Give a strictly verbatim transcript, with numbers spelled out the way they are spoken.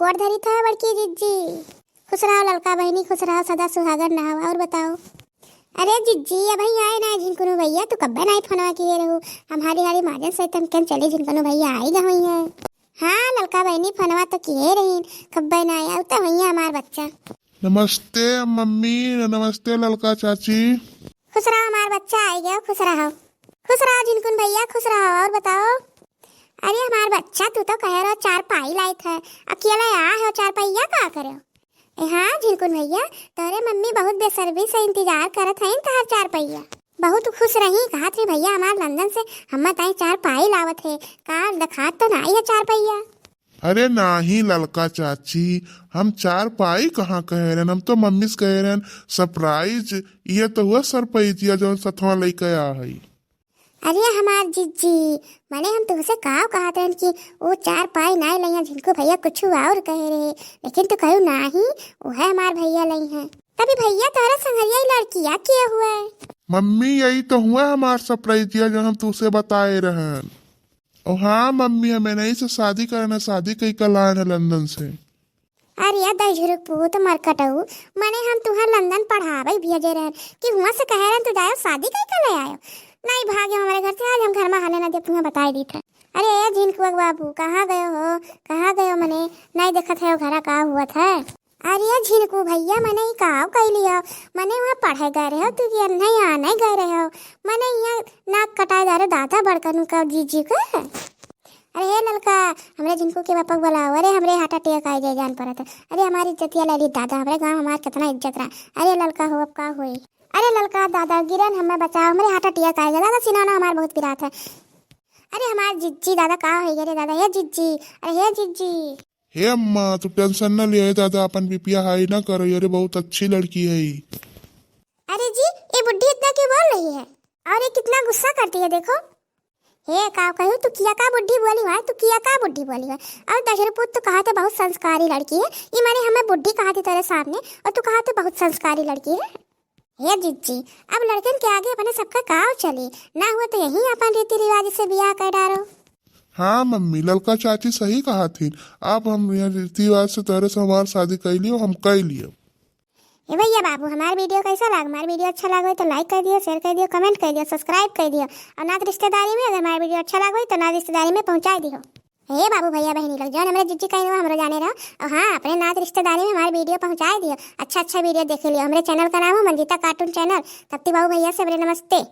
गोड़ धरी था बड़की जिज्जी। खुश रहो ललका बहिनी, खुश रहो, सदा सुहागन रहो। और बताओ। अरे जिज्जी, अबहीं आए ना झिनकुनु भैया, तू कब्बे नाहीं फोनवा किहे रहू। हम हाली हाली माजन से तन केन चली, झिनकुनु भैया आई गा होइहैं। हाँ ललका बहिनी, फोनवा तो किहे रहीन, कब्बे नाहीं आए, अउते होइहैं हमार बच्चा। नमस्ते मम्मी, नमस्ते ललका चाची। खुश रहो हमार बच्चा, आई गयो, खुश रहो। खुश रहो झिनकुन भैया, खुश रहो। और बताओ। अरे हमार बच्चा, तू तो कहे रहो चारपाई लाइत है, अकेले आए हो चारपहिया का करे हो? ए हाँ झिनकुन भैया, तोरे मम्मी बहुत बेसब्री से इंतजार करत हईन तोहार चारपहिया। बहुत खुश रही, कहत रही भैया हमार लंदन से हम्मा ताई चारपाई लावत है, का देखात तो नाहीं है चारपहिया। अरे नाहीं ललका चाची, हम चारपाई कहाँ कहे रहन, हम तो मम्मी से कहे रहन surprise, ये तो हुआ सरपहिया जौन सथवा लइके आ हई। अरे हमार जिज्जी, मने हम तुहसे का कहत रहन कि वो चारपाई नाहीं लइहैं, झिनकू भैया कुछ और कहे रहे, लेकिन तू कहू नाहीं, वो है हमार भैया लइहैं। तभी भैया तोहरा संगरिया ई लड़किया के हुए? मम्मी यही तो हुआ हमार सरपहिया जौन हम तुहसे बताए रहन। ओ हाँ मम्मी, हम एनही से शादी करना, शादी कई के लाए हैं लंदन से। अरे दहिजरू पूत मरकटऊ, मने हम तुहैं लंदन पढ़ावे भेजे रहन कि हुआं से कहे रहन तू जायो शादी कई के ले आयो। नाहीं भाग्यो हमरे घर से, आज हम घर मा हाले ना देब, तुहैं बताई दीत है। अरे ए झिनकुआ के बाबू, कहाँ गयो हो, कहाँ गयो, मने नाहीं देखत है, घरा का हुआ था? अरे झिनकू भैया, मने ई काव कइली हो? मने हुआं पढ़े गए रहे हो तू कि नहीं आने गए रहे हो? मने यहाँ नाक कटाए जा रहे दादा बड़कनू का जिज्जी का। अरे हे ललका, हमरे झिनकू के बापा के बुलाओ। अरे हमरे heart attack आइ जाए जान परत है। अरे हमारी इज्जतिया ले ली दादा, हमरे गाँव हमार कितना इज्जत रहा। अरे ललका हो, अब का होई? अरे ललका दादा, गिरन हमें बचाओ, हमरे heart attack आइ गया दादा, सिनौना हमार बहुत पिरात है। अरे हमार जिज्जी दादा, का होइ गया रे दादा? हे जिज्जी, अरे हे जिज्जी। हे अम्मा, तू tension न लियो, हे दादा, अपन बीपिया high न करो, अरे बहुत अच्छी लड़की है ई। अरे जी, ये बुढ़ी इतना क्यों बोल रही है और ये कितना गुस्सा करती है, देखो। हे का कहूँ, तू किया का बुढ़ी बोली है, तू किया का बुढ़ी बोली है। और दहिजरू पूत, तू कहत है बहुत संस्कारी लड़की है, ये मने हमें बुढ़ी कहत है तेरे सामने, और तू कहत है बहुत संस्कारी लड़की है। हे जिज्जी, अब लड़कन के आगे अपने सबका काव चली, ना हुआ तो यहीं अपन रीति रिवाज से बियाह कर डारो। हाँ मम्मी, ललका चाची सही कहत हीं, अब हम यहाँ रीति रिवाज से तोहरे से हमार शादी कइ लियो, हम कइ लियो। ए भैया बाबू, हमार video कैसा लाग? हमार video अच्छा लाग हो तो like कर दियो, share कर दियो, comment कर दियो, subscribe कर दियो। और नात रिश्तेदारी में अगर हमार video अच्छा लाग हो तो नात रिश्तेदारी में पहुँचाइ दियो। हे बाबू भैया बहिनी लोग, जौन हमरे जिज्जी कहिन हमरो जाने रहो। और हाँ, अपने नात रिश्तेदारी में हमार video पहुँचाइ दियो। अच्छा अच्छा video देखे लियो। हमरे channel का नाम है मंजिता cartoon channel। तब तक बाबू भैया से हमरे नमस्ते।